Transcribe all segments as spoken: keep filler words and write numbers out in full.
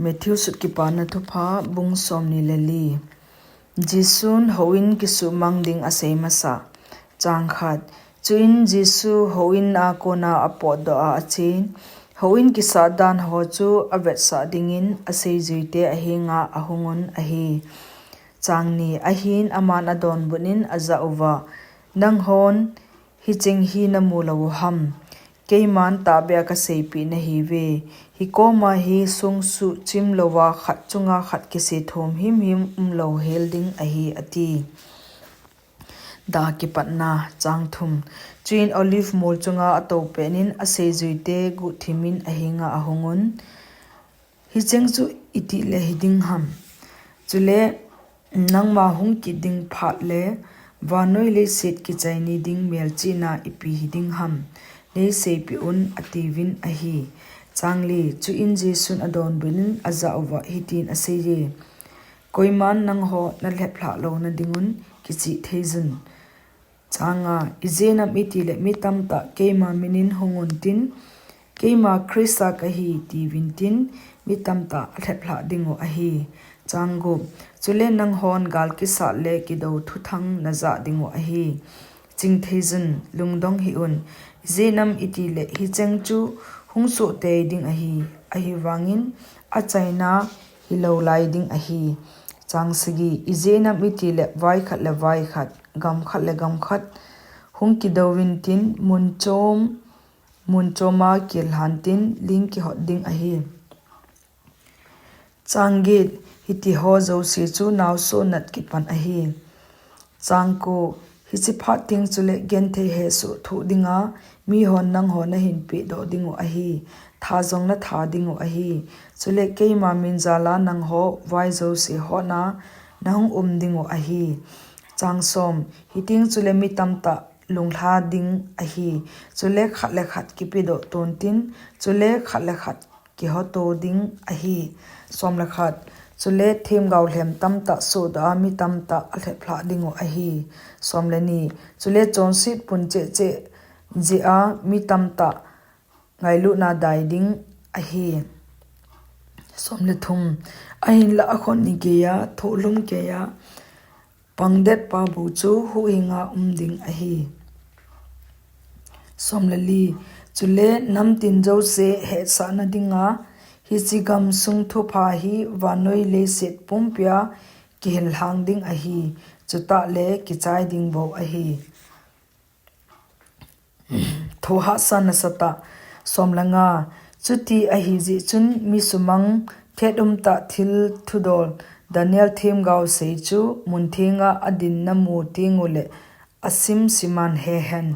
Matthew sut Kipana Thupha, bung somni le li. Jesu'n houin kisumang ding asei masa. Chang khat. Chuin Jesu houin a kona apotdoh a achen, houin kisat dan ho chu avetsah dingin aseijuite ahenga ahungun ahi. Chang ni. Ahin aman adonbut in ajah uva, Nanghon hicheng hi namu lou uham? Keiman tahbeh a kaseipeh nahiuve. Hikoma hi songsuh chim louva khat chunga khat kisethom himhim umlou hel ding ahi, ati. Da kipatna. Chang thum. Chuin Olive mol chunga atou pet in aseijuite guhthim in ahenga ahungun, Hicheng chu itih le hiding ham? Chule nangma hung kit ding phat le vannoi leiset kichai ni ding melchihna ipi hiding ham? Neiseipeh un, atiuvin ahi. Chang li. Chuin Jesu'n adonbut in ajah uva hitin aseiye, Koiman nangho nalheplhah louna dingun kichih theijun. Chang nga. Ijeh inem itile mi tamtah keima minin hungun tin, Keima Christa kahi, tiuvin tin, mi tamtah alheplhah dingu ahi. Chang gup. Chule nanghon gal kisat le kidou thuthang najah dingu ahi. Ching theijun, lungdong hih un. Ijeh inem itile hicheng chu hung soh tei ding ahi. Ahivangin achaina hilou lai ding ahi. Chang sagi. Ijeh inem itile vai khat le vai khat, gam khat le gam khat hung kidouvin tin, mun chom, mun choma kilhan tin ling kihot ding ahi. Chang get. Hitiho jouse chu naosoh nat kipan ahi. Chang ko. Hiche phat teng chule genthei hesoh thoh dinga mihon nangho nahin pehdoh dingu ahi. Tha jong natha dingu ahi. Chule keima min jala nangho vai jouse hotna nahung um dingu ahi. Chang som. Hiteng chule mi tamtah lunglha ding ahi. Chule khat le khat kipedoh tontin, chule khat le khat kihoto ding ahi. Som le khat. Chule themgao lhem tamtah sohdoh a mi tamtah alheplhah dingu ahi. Som le ni. Chule chonset pun cheh cheh jeh a mi tamtah ngailutna dai ding ahi. Som le thum. Ahinla akhon ni geiya, thohlum geiya pangdet pa bou chu huhhinga um ding ahi. Som le li. Chule namtin jouse hetsahna dinga hiche gamsung thupha hi vannoi leiset pumpia kihil lhang ding ahi. Chutah le kichai ding bou ahi. Thohhahsa nasatah. Som le nga. Chuti ahijeh chun mi sumang thet umtah thil thudol Daniel themgao sei chu mun thenga adinna mu tengule asim siman hehen.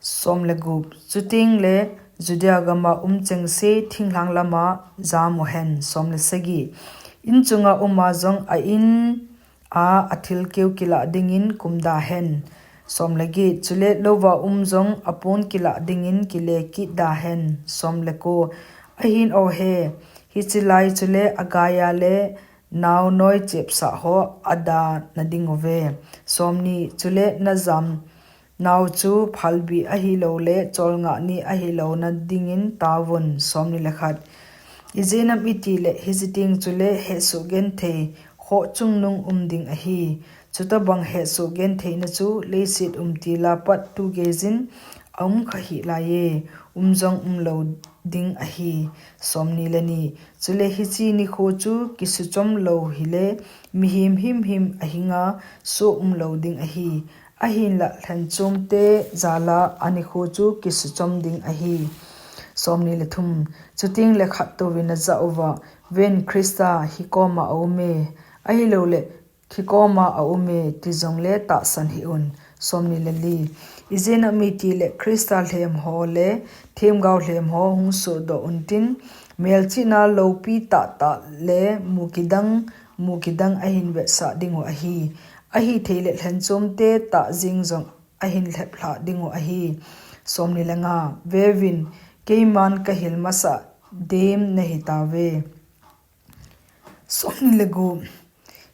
Som le gup. Chutengle Judea gama um chengse thinglhang lama jam uhen. Som le sagi. In chunga uma jong a in a athilkeu kilah dingin kumda hen. Som le get. Chule louva um jong apon kilah dingin kile kitda hen. Som le ko. Ahin ohe, hiche lai chule agaiya le naonoi chepsah ho ada nadinguve. Som ni. Chule najam nao chu phalbi ahiloule cholngah ni ahilouna dingin taovun. Som ni le khat. Ijeh inem itile hiche teng chule hesoh genthei khoh chungnung um ding ahi. Chutobang hesoh gentheina chu leiset umtila pat tugeijin aum kha hih laiye, um jong umlou ding ahi. Som ni le ni. Chule hiche nikho chu kisuchom lou hile mihem himhim ahinga soh umlou ding ahi. Ahinla lhenchomte jala anikho chu kisuchom ding ahi. Som ni le thum. Chutengle khattouvin ajah uva, Ven, Christa hikoma aume, ahiloule hikoma aume, ti jongle tahsan hih un. Som ni le li. Ijeh inem itile Christa lhemho le themgao lhemho hung sohdoh untin, melchihna loupi tahtah le mu kidang, mu kidang ahin vetsah dingu ahi. Ahitheile lhenchomte tah jeng jong ahin lheplhah dingu ahi. Som ni le nga. Veuvin, keiman kahil masah dem nahitauve. Som ni le gup.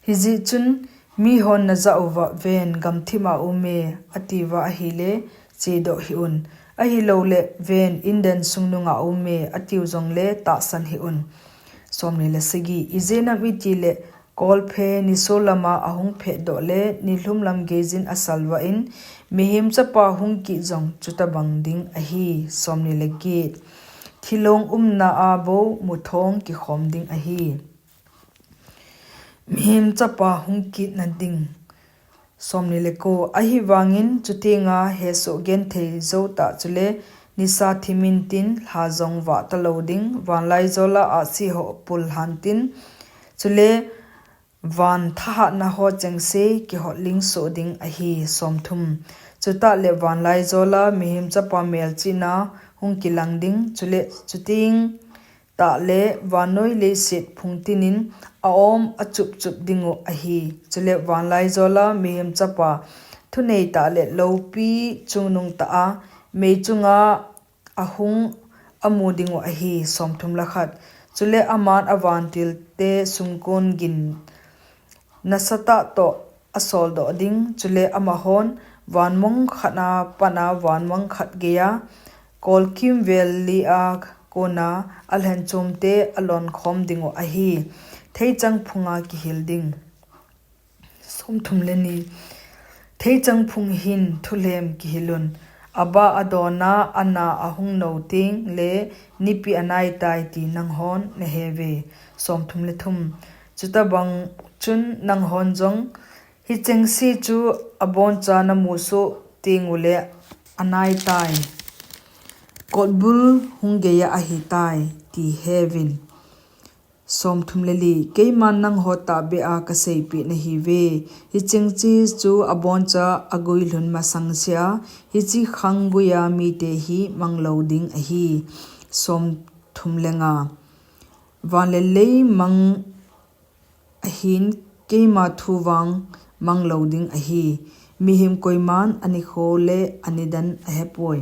Hijeh chun mihon najah uva, Ven, gamthima aume, atiuva ahile chedoh hih un. Ahiloule, Ven, inden sungnunga aume, atiu jongle tahsan hih un. Somni le sagi. Ijeh inem itile kolphe nisolama ahung phetdoh le nilhum lam geijin asalvah in, Mihem Chapa hung kit jong chutobang ding ahi. Somni le get. Thilong umna a bou muthong kikhom ding ahi. Mihem Chapa hung kitna ding. Somni le ko. Ahivangin chutenga hesoh genthei jou tah chule nisa thimin tin lha jong vah talou ding, vanlaijola ahsi ho pul lhan tin, chule van thahatna ho chengse kihotling soh ding ahi. Somthum. Chutah le vanlaijola Mihem Chapa melchihna hung kilang ding, chule chuteng tah le vannoi leiset phung tinin a-om achupchup dingu ahi. Chule vanlaijola Mihem Chapa thunei tah le loupi chungnung tah a mei chunga ahung amu dingu ahi. Somthum le khat. Chule aman avantilte sungkon gin nasatah toh asoldoh ding, chule amahon vanmong khat a pat a vanmong khat geiya kolkimvel li a kona alhenchomte alonkhom dingu ahi. Theichang phunga kihil ding. Somthum le ni. Theichang phung hin thulhem kihilun, abah adona ana ahung nou teng le nipi anaitai ti nanghon naheuve. Somthum le thum. Chutobang chun nanghon jong hichengse chu aboncha namusoh tengule anaitai, kotbul hung geiya ahitai ti heuvin. Somthum le li. Keiman nangho tahbeh a kaseipeh nahiuve, hichengse chu aboncha aguilhun masangsea hiche khangguia mite hi manglou ding ahi. Somthum le nga. Van le lei mang ahin, keima thu vang manglou ding ahi. Mihem koiman anikho le anidan ahepoi.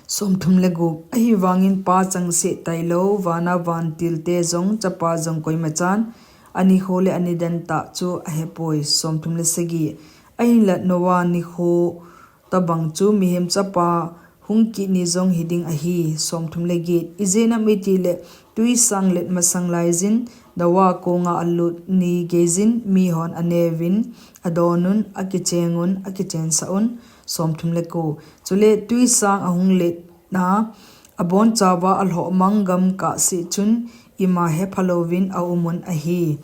Somthum le gup. Ahivangin Pa changseh tailou vana vantilte jong, Chapa jong koimachan anikho le anidan tah chu ahepoi. Somthum le sagi. Ahinla Noah nikho tobang chu Mihem Chapa hung kit ni jong hiding ahi. Somthum le get. Ijeh inem itile twisang let masang laijin Noah konga alut ni geijin mihon aneuvin, adonun, akichengun, akichensah un. Somthum le ko. Chule twisang ahung letna abonchauva alhohmang gam kahseh chun ima hephalouvin aumun ahi.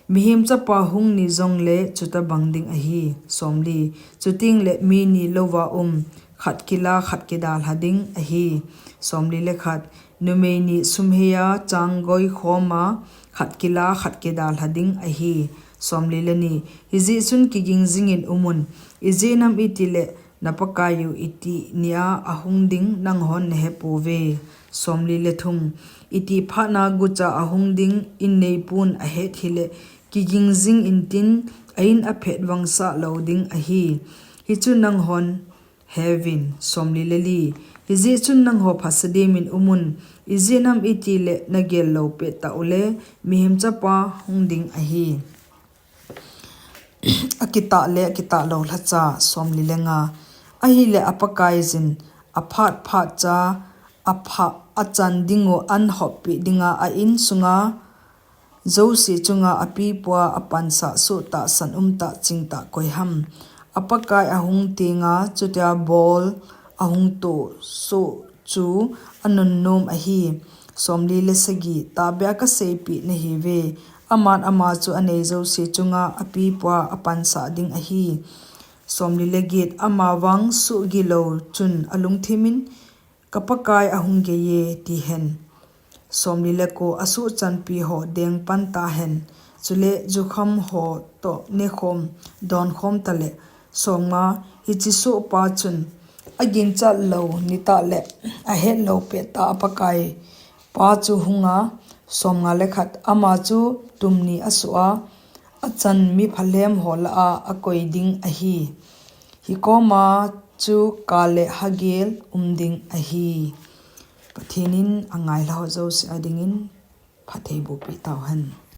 Mihem Chapa hung ni jongle chutobang ding ahi. Somli. Chutengle mi ni louva um, khat kila khat kidalha ding ahi. Somli le khat. Numei ni sumheiya chang goikhoma, khat kila khat kidalha ding ahi. Somli le ni. Hijeh chun kiging jingin umun, ijeh inem itile napakaiyu itih nia ahung ding nanghon nahepouve. Somli le thum. Itih phatna gucha ahung ding inneipun ahet hile, kiging jing intin, a-in aphet vangsah lou ding ahi. Hichu nanghon heuvin. Somli le li. Hijeh chun nangho phasadimin umun, ijeh inem itile nagel lou pettah ule Mihem Chapa hung ding ahi. Akitah le akitah lou lhacha. Somli le nga. Ahile apakaiyin aphat phatcha apha achan dingu anhoppeh dinga a-insunga jouse chunga apipua apansah soh tahsan umtah chingtah koiham? Apakai ahung tenga chutia bol ahung toh soh chu anunnom ahi. Somli le sagi. Tahbeh a kaseipeh nahiuve, aman ama chu anei jouse chunga apipua apansah ding ahi. Somli le get. Amavang sohgilou chun alungthimin, Kapakai ahung geiye, tihen. Somli le ko. Asohchanpi ho dengpan tahen, chule jukham ho toh nekhom donkhom tale. Somnga. Hiche sohpa chun aginchat lou nitah le ahetlou pettah a Pakai pa chu hunga. Somnga le khat. Ama chu tumni asoh a, achan miphalhem ho lah a akoi ding ahi. Hikoma chu kale hagel um ding ahi. Pathen in angailha ho jouse adingin phatthei bohpeh tauhen.